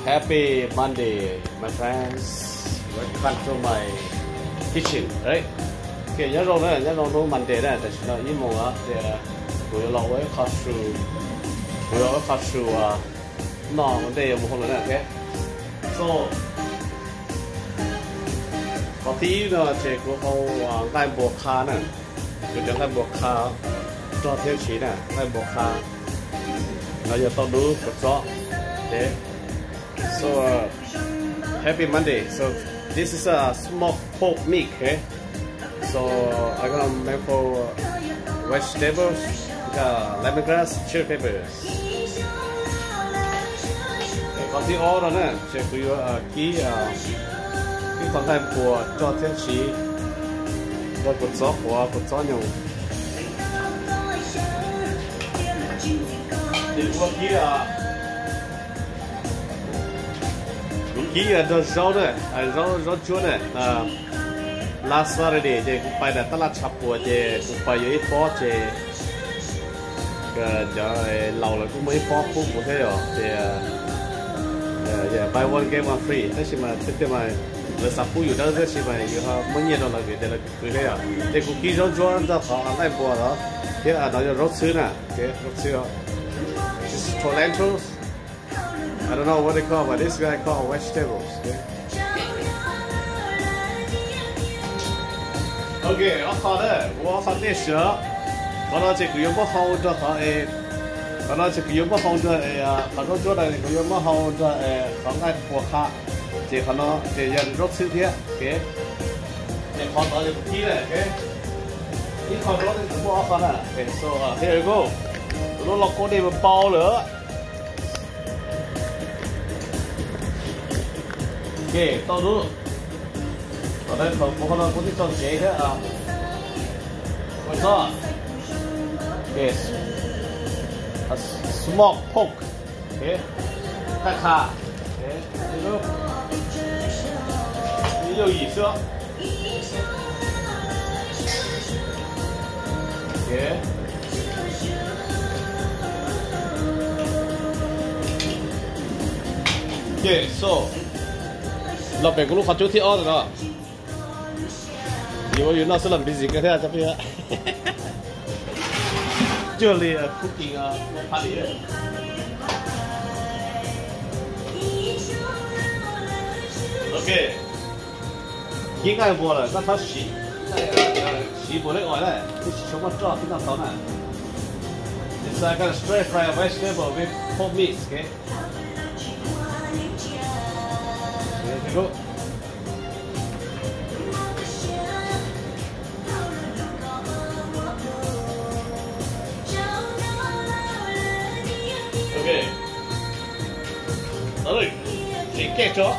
Happy Monday, my friends. Welcome to my kitchen, right? Ok, nyob zoo na, nyob zoo hnub Monday na, tam sim no ib moos lawm ces kuv yuav los ua ib qho su, kuv yuav ua ib qho su noj ua ntej yuav mus hauj lwm na, ok? So, qhov thib ib no ces kuv hau nqaij npua qha na, kuv cov nqaij npua qha rog thiab ntshis na, nqaij npua qha no yog tauj dub kua txob, ok? So, uh, happy Monday. So, this is a smoked pork meat, okay? So, I'm gonna make for vegetables, uh, lemongrass, chili peppers. Qhov thib ob no na, ces kuv yuav kib, kib tau nqaij npua rog thiab ntshis, rau kua txob quav, kua txob nyoos. Ces kuv kib, kuv kib nrog zaub na, zaub, zaub ntsuab na. Last Saturday ces kuv pais nram tab laj tshav puas ces kuv pais yuav ib pob ces cov laus lawv kuj muaj ib pob pub kuv thiab yom, ces buy one get one free, tab sis mas tiag tiag mas lawv xav pub yus dawb tab sis mas yus ho muab nyiaj rau lawv vim tias lawv khwv thiab yom. Ces kuv kib zaub ntsuab nrog qhov nqaij npua los thiab no yog zaub txhwb na, zaub txhwb, polenta. I don't know what they call, but this guy call vegetables. Ok, ob qho na, kuv ob qho dish os. Qhov no ces kuv yuav muab hau nrog qhov, qhov no ces kuv yuav muab hau nrog qhov zaub ntsuab no, kuv yuav muab hau nrog qhov nqaij npua qha. Ces qhov no ces yog zaub txhwb thiab, ok. Ces qhov tod ces kuv kib na, ok. Ib qho zaub thiab kuv muab ob qho na, ok, so here we go. Kuv lub lauj kaub dej npau lawm. Ok, tau lub. Tom no kuv qhov no kuv twb tso ntsev thiab. Ua txob. Ok. Smoked pork. Ok. Nqaij qha. Ok. Yooj yim xwb. Ok. Ok, so, los pem kuv lub qhov cub thib ob ntawm no. Yuav ua yus noj xwb los busy kawg thiab cov phooj ywg. Cuag li cooking party. Ok. Kib nqaij npua lawm koj txhob siv, siv npua leb uas na, twb tsis tshua muaj roj twb noj tau na. It's like a stir fry vegetable with pork meats, ok? Ok. Ua li, tsis kej tso.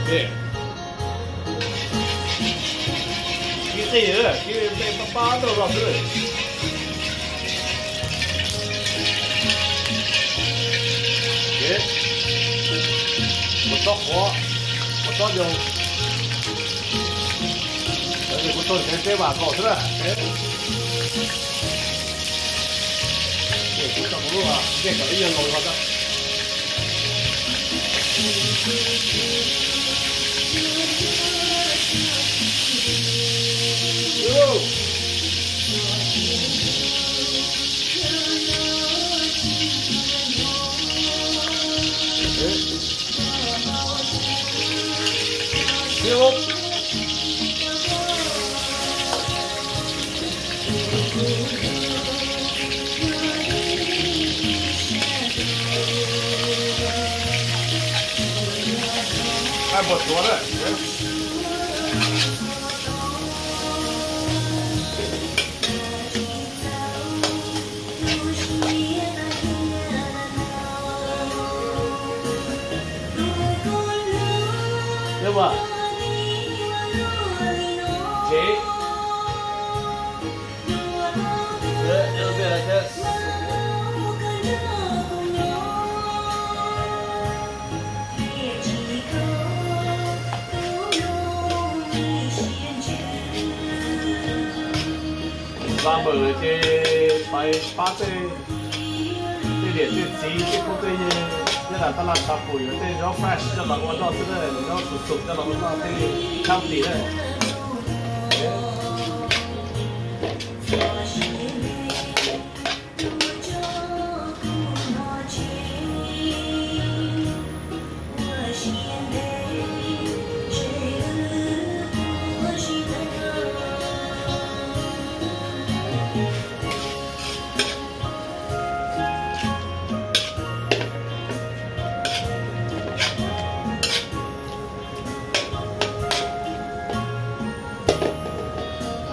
Kib qij, kib me pab pab rau los xwb. Ua tsob qhuav, ua tsob yau. Kuv tau ntsev peb vam kaum xwb na. Kuv tau kuv lub dej kom ib yam laus no. Nqaij npua tuav na. Npaj npawm lawm ces pais pab tej, tej niam tej txiv tej phooj tej ywg nyob rau tab laj tshaj pum yuav tej zaub fresh coj los ua noj xwb na, zaub xum xum coj los ua noj thiaj li healthy na.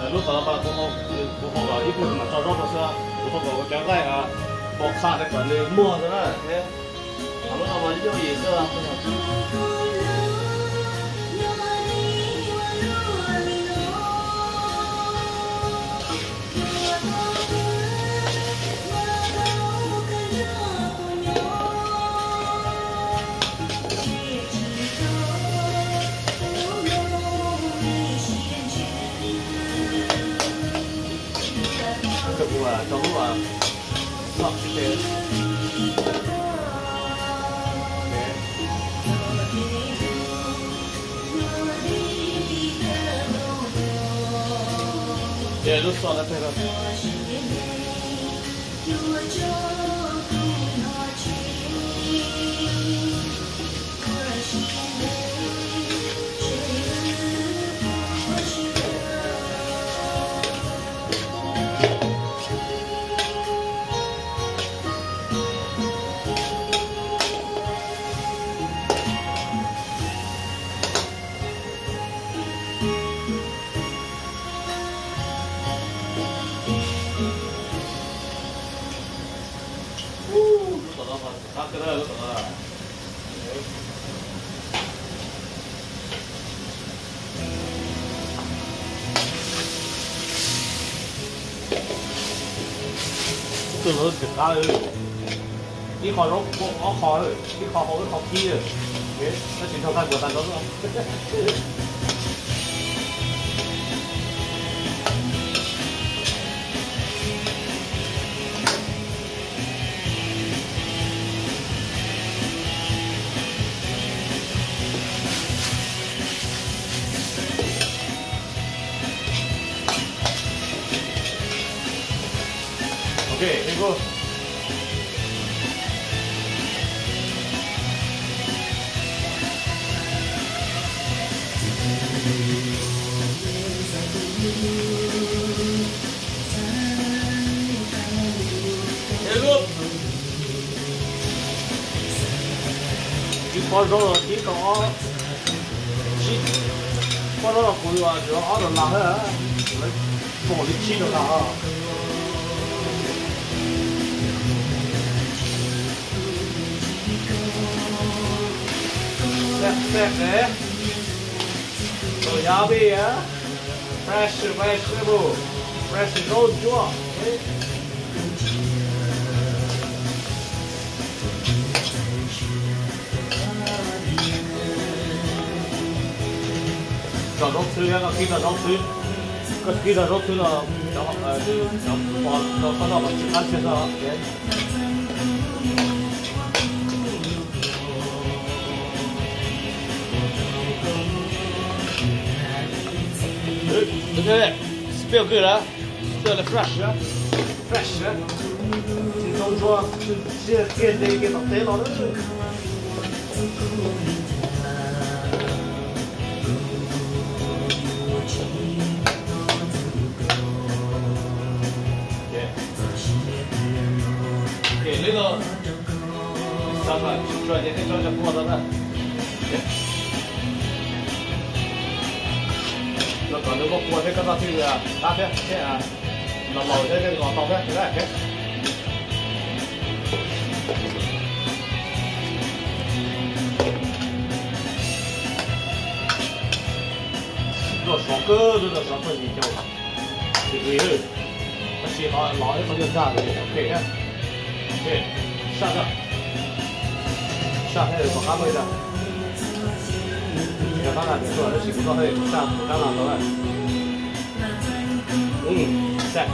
Lub tom no mas kuv, kuv haus kom ib pliag mam tso zaub rau xwb, kuv haus kom ua cov nqaij pos qha rau kom nws muag ntawd na. Lub no mas yooj yim xwb. Coj kuv tso lub xoj tib teg. Ces lub xoj no teg rau. Lub tom no mas qab kawg na, lub tom no. Tus lawv tsis qab, ib qho zaub ua ob qho, ib qho hau ib qho khib, tab sis nrog nqaij npuas tas nrho xwb. Ok, thank you. Ib pob zaub los ib tau ob, pob zaub los kuv yuav ob dollar, lawv pom li tsib dollar. Xej xej ne, tau yam vij, fresh vegetable, fresh zaub ntsuab. Tso zaub thwb, koj kib tso zaub thwb, koj kib tso zaub thwb los cov, cov pos rau koj noj mas tsis qab tsis txog. Smell good, huh? Smell fresh, huh? Fresh, huh? Tsis tau ntsuag, tsis txiaj ntev kev tom teb los. Lawv muab kua thiab koj noj thiaj li qab thiab, thiab los laus thiab thiaj li los tau thiab. Noj sov kawg, noj sov txog yim caum degree, tab sis qhov los ib qho nyuaj tshaj, ok thiab. Saj, saj thiab kom qab noj ib zaug. Yog qab nqa tias tuaj tab sis kuv noj thiab kuv saj kuv qab nqa tau na. Saj.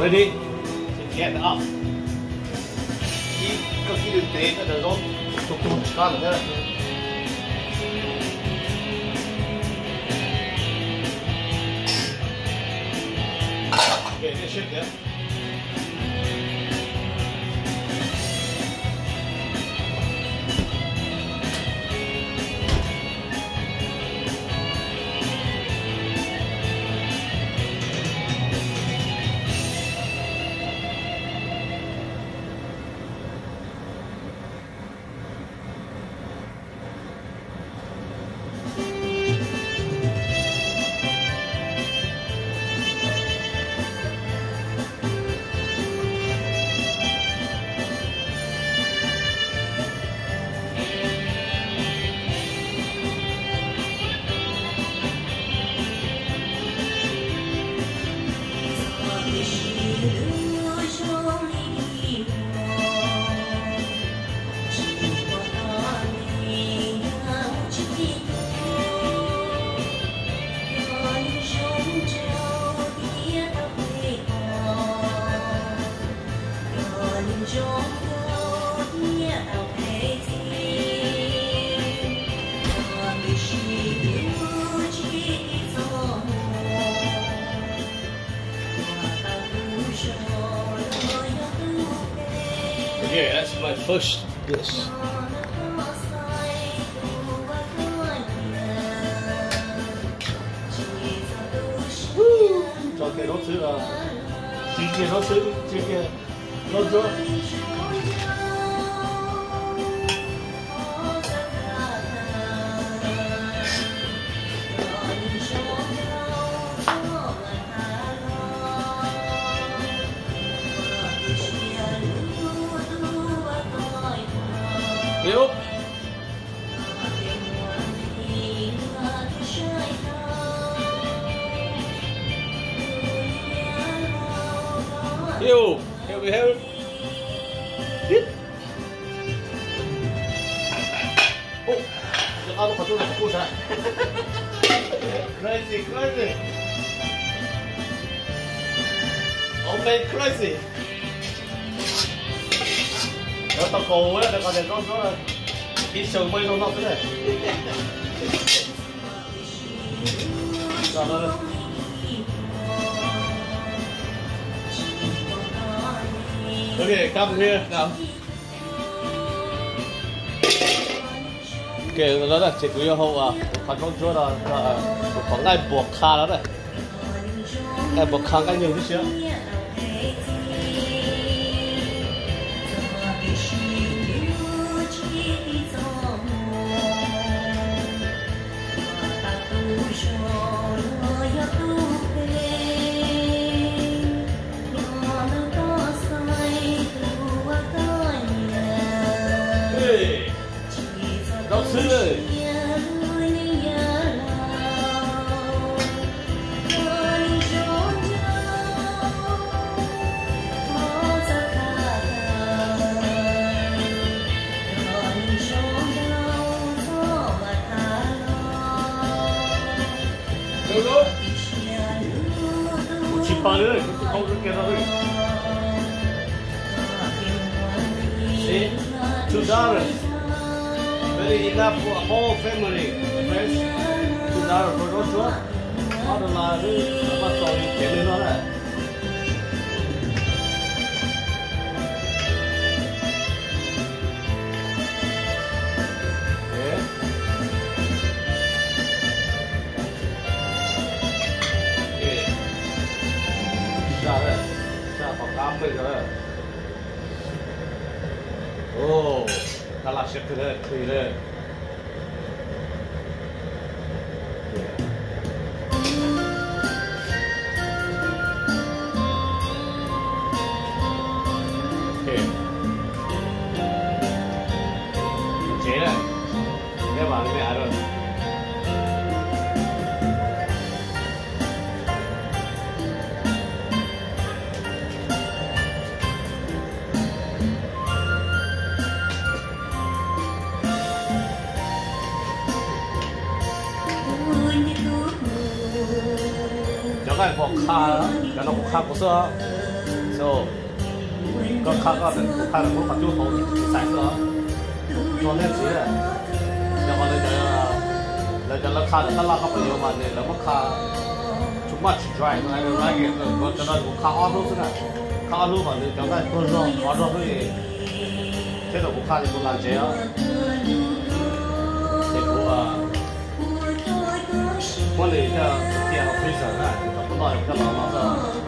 Ready? Get up. Koj kib lwm tev koj cov zaub tus tug tshab lawm thiab. Ok, nej siab kiag. Yeah, that's my first dish. Tso kiag zaub xwb los, tsis kiag zaub xwb, tsis kiag zaub ntsuab. Ew, can we have it? Crazy, crazy. Ông này crazy. Lawv tau kaus, lawv qhov tias zaub ntsuab ib xyoo muaj ib zaug noj xwb na. Ok, come here now. Ok, no ces kuv yuav hau qhov zaub ntsuab no, kuv qhov nqaij npuas qha no na. Nqaij npuas qha nqaij nyoog tib si. Zaub xwb. Kuv tsis pab li, kuv tsis paub lub kiag no li. See, two dollars. Very enough for a whole family. Friends, two dollars for zaub ntsuab. Ob dollar xwb, mas txaus li kev lwm no na. Saj, saj tom qab peb no. Tab laj siab kawg na, kawg na. Tsev na, neb mam li me av rau. Cov nqaij kuv qha, cov no kuv qha kuv xwb. So, koj qha koj, kuv qha kuv qhov cub hauv xais xwb. Tso nej txiv, yog mas lawv cov, lawv cov lawv qha tab laj koj pom yuav mas lawv muab qha too much dry, cov no kuv qha ob hnub xwb na. Qha ob hnub kom nws cov nqaij tuag zog, qhov zog xwb, thiab thaum kuv qha ces kuv lam ntsev os. Ces kuv muab nws coj cia hauv freezer na, kom kuv noj coj los noj xwb.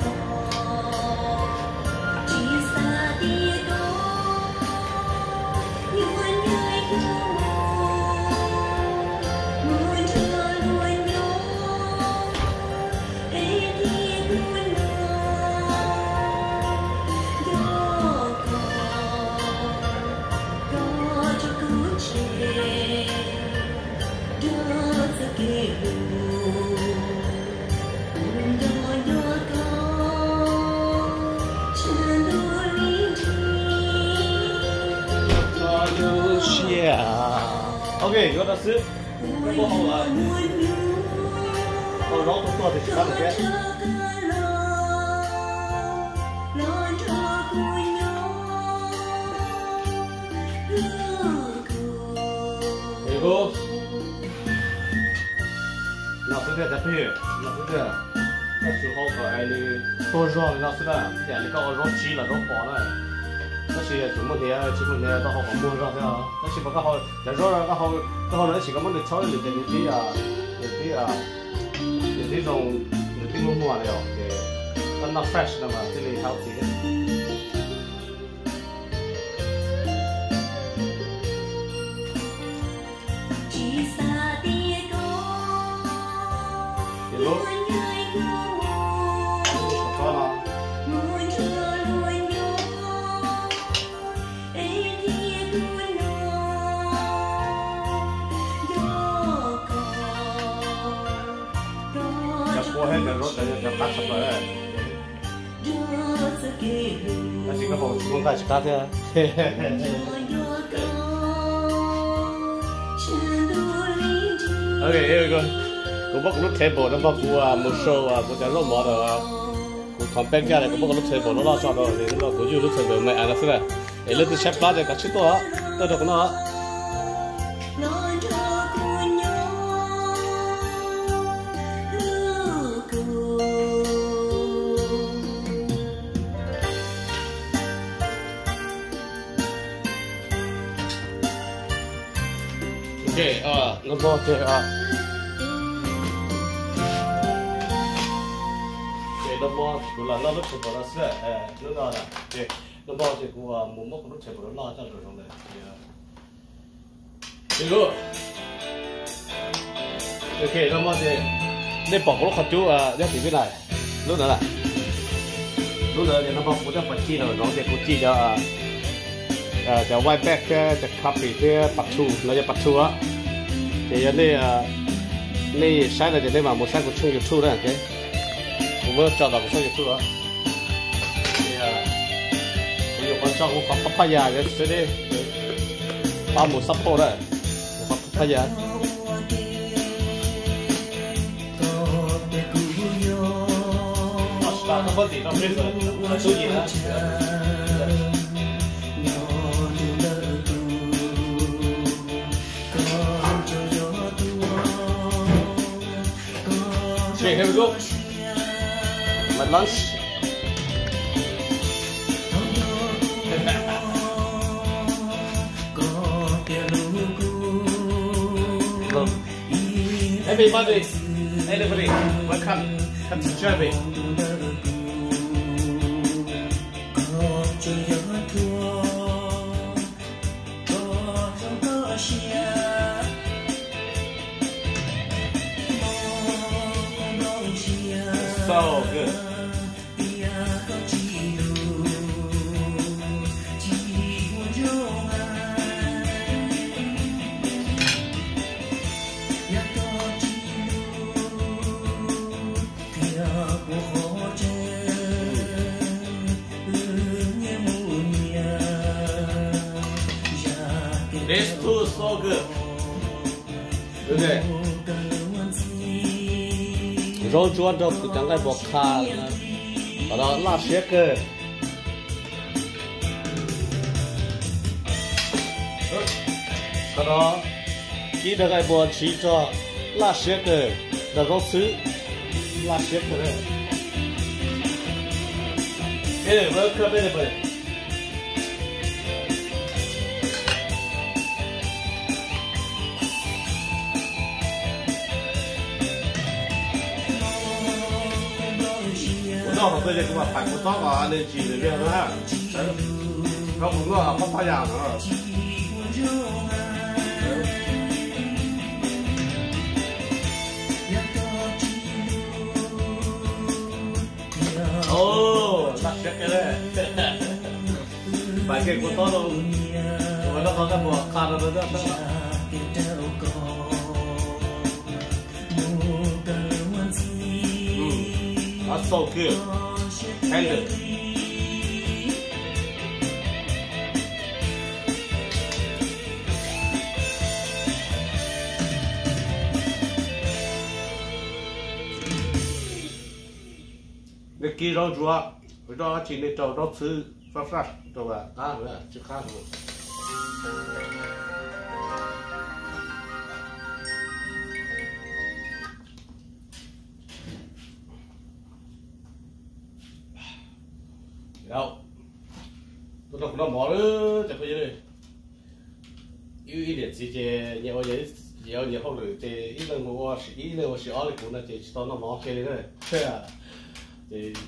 Ok, yuav rau xwb. Muab hau, hau zaub tuaj tuaj tias tsis qab lawm thiab. No xwb thiaj, cov phooj ywg, no xwb thiaj. Koj tsum hau kom nws tuag zog li no xwb na, ib yam li koj hau zaub tsib los zaub pos na. Tab sis tsum muaj hniav, tsis muaj hniav koj hau kom muag zog thiab. Tab sis mas koj hau cov zaub, koj hau, koj hau no tab sis koj muab nws tsau lwm ces nws twb, nws twb, nws twb zoo, nws twb muag muag li os, ces koj noj fresh no mas thiaj li healthy thiab. Cov kua thiab cov zaub cov, cov qab tshaj plaws. Tab sis koj hau tsis muaj nqaij tsis qab thiab. Ok, here we go. Kuv muab kuv lub table no npog kuv mus show kuv cov zaub mov rau kuv compact gas, kuv muab kuv lub table no loj tso rau, kuv use lub table me av no xwb na. Es leej twg tshaib plab ces kav tsij tuaj, tuaj rau kuv no. Ok, no mog ces, ces no mog kuv lam noj lub table no xwb, hnub no na. Ces no mog ces kuv mus muab kuv lub table no loj coj los zoo lawm. Ok, no mog ces nej pom kuv lub qhov cub nyob tim peb na, lub ntawd na. Lub ntawd ces no mog kuv coj pov ci los zoov ces kuv ci cov, cov white bass thiab cov crappie thiab pacu, no yog pacu os. Ces yog nej, nej saib no ces nej mam mus saib kuv tshooj YouTube na. Kuv muab tso los kuv tshooj YouTube os. Kuv yuav qhov tso kuv qhov papaya xwb, pab mus support na, kuv qhov papaya. Okay, here we go. My lunch. Hello. Everybody, anybody, welcome. Come to Germany. So good. This too so good. Zaub ntsuab nrog kuv cov nqaij npua qha, qhov no laj siab kawg. Qhov no kib nrog nqaij npua ntshiv tso, laj siab kawg, nrog zaub xwb, laj siab kawg. Kuv noj hauv tuaj ces kuv mam phais kuv tob kom nws tsis nws liag na. Koj mus noj pab pab yas no. Laj siab kawg. Phais kiag kuv tob rau, kuv noj qhov nqaij npua qha rau. Mm. That's so good. Tender. Nej kib zaub ntsuab, kuv coj dab tsi nej rau zaub xwb, sab sab rau qab, tsis qab rau. Tuaj nrog kuv noj mov lawm cov phooj ywg. Ib, ib niam txiv ces nyias ua nyias hauj lwm ces ib leeg mus ua ib leeg ua si ob li kuv no ces tsis tau noj mov kiag li na. Ces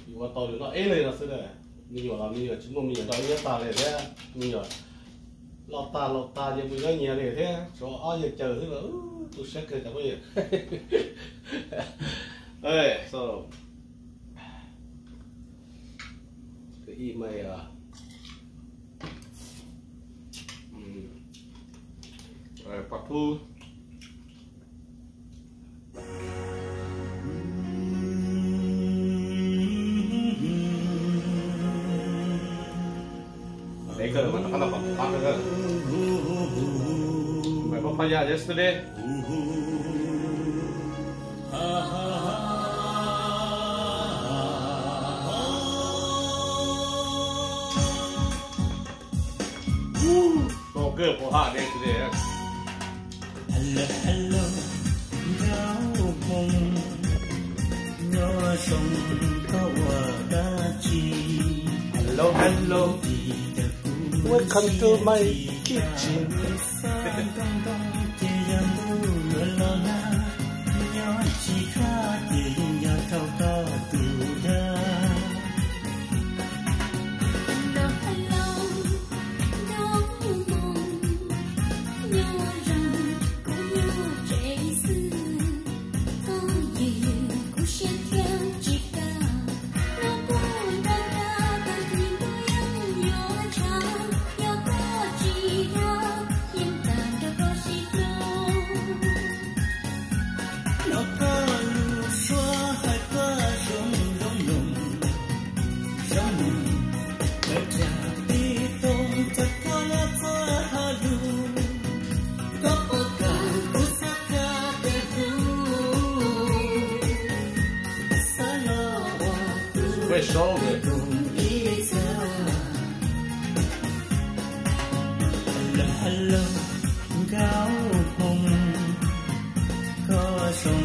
yus ua tau nws noj ib leeg no xwb na. Me nyuam los me nyuam tsis muaj me nyuam nrog ib nyab tag li thiab, me nyuam loj tag laus tag ces mus nyob nyias li thiab, tshuav ob yawg caws xwb los tu siab kawg cov phooj ywg. So, ib me pov thub. Mày có phải yesterday? So good for hot day today, huh? Hello, hello, nkauj Hmoob, nyob zoo koj ua dab tsi? Hello, hello. Welcome to my kitchen. Ces yog ntuj los nag, nyob tsis khab ces yeej yog thaum koj tus dag. Hello, nkauj Hmoob, koj zoo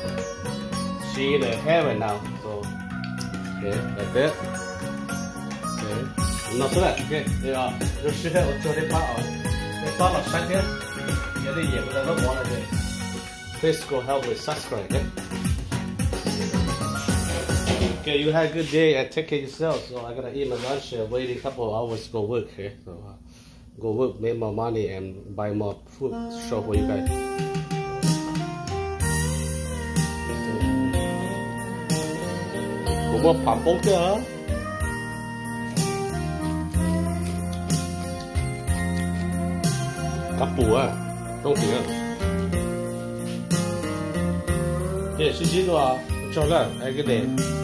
She in heaven now, so, okay, that's it. Okay. No xwb lawm, okay. Zoo siab ua tsaug nej pab os, nej pab los saib thiab. Yog nej nyiam kuv cov vlog no ces please go help with subscribe, okay? Okay, you have a good day and take care yourself. So I gotta eat my lunch and waiting couple hours go work, okay? So, uh, go work, make more money and buy more food show for you guys. Kuv muaj pham npoob thiab. Kab pus, rooj tiv. Ces sib ntsib dua, ua tsaug na, have a good day.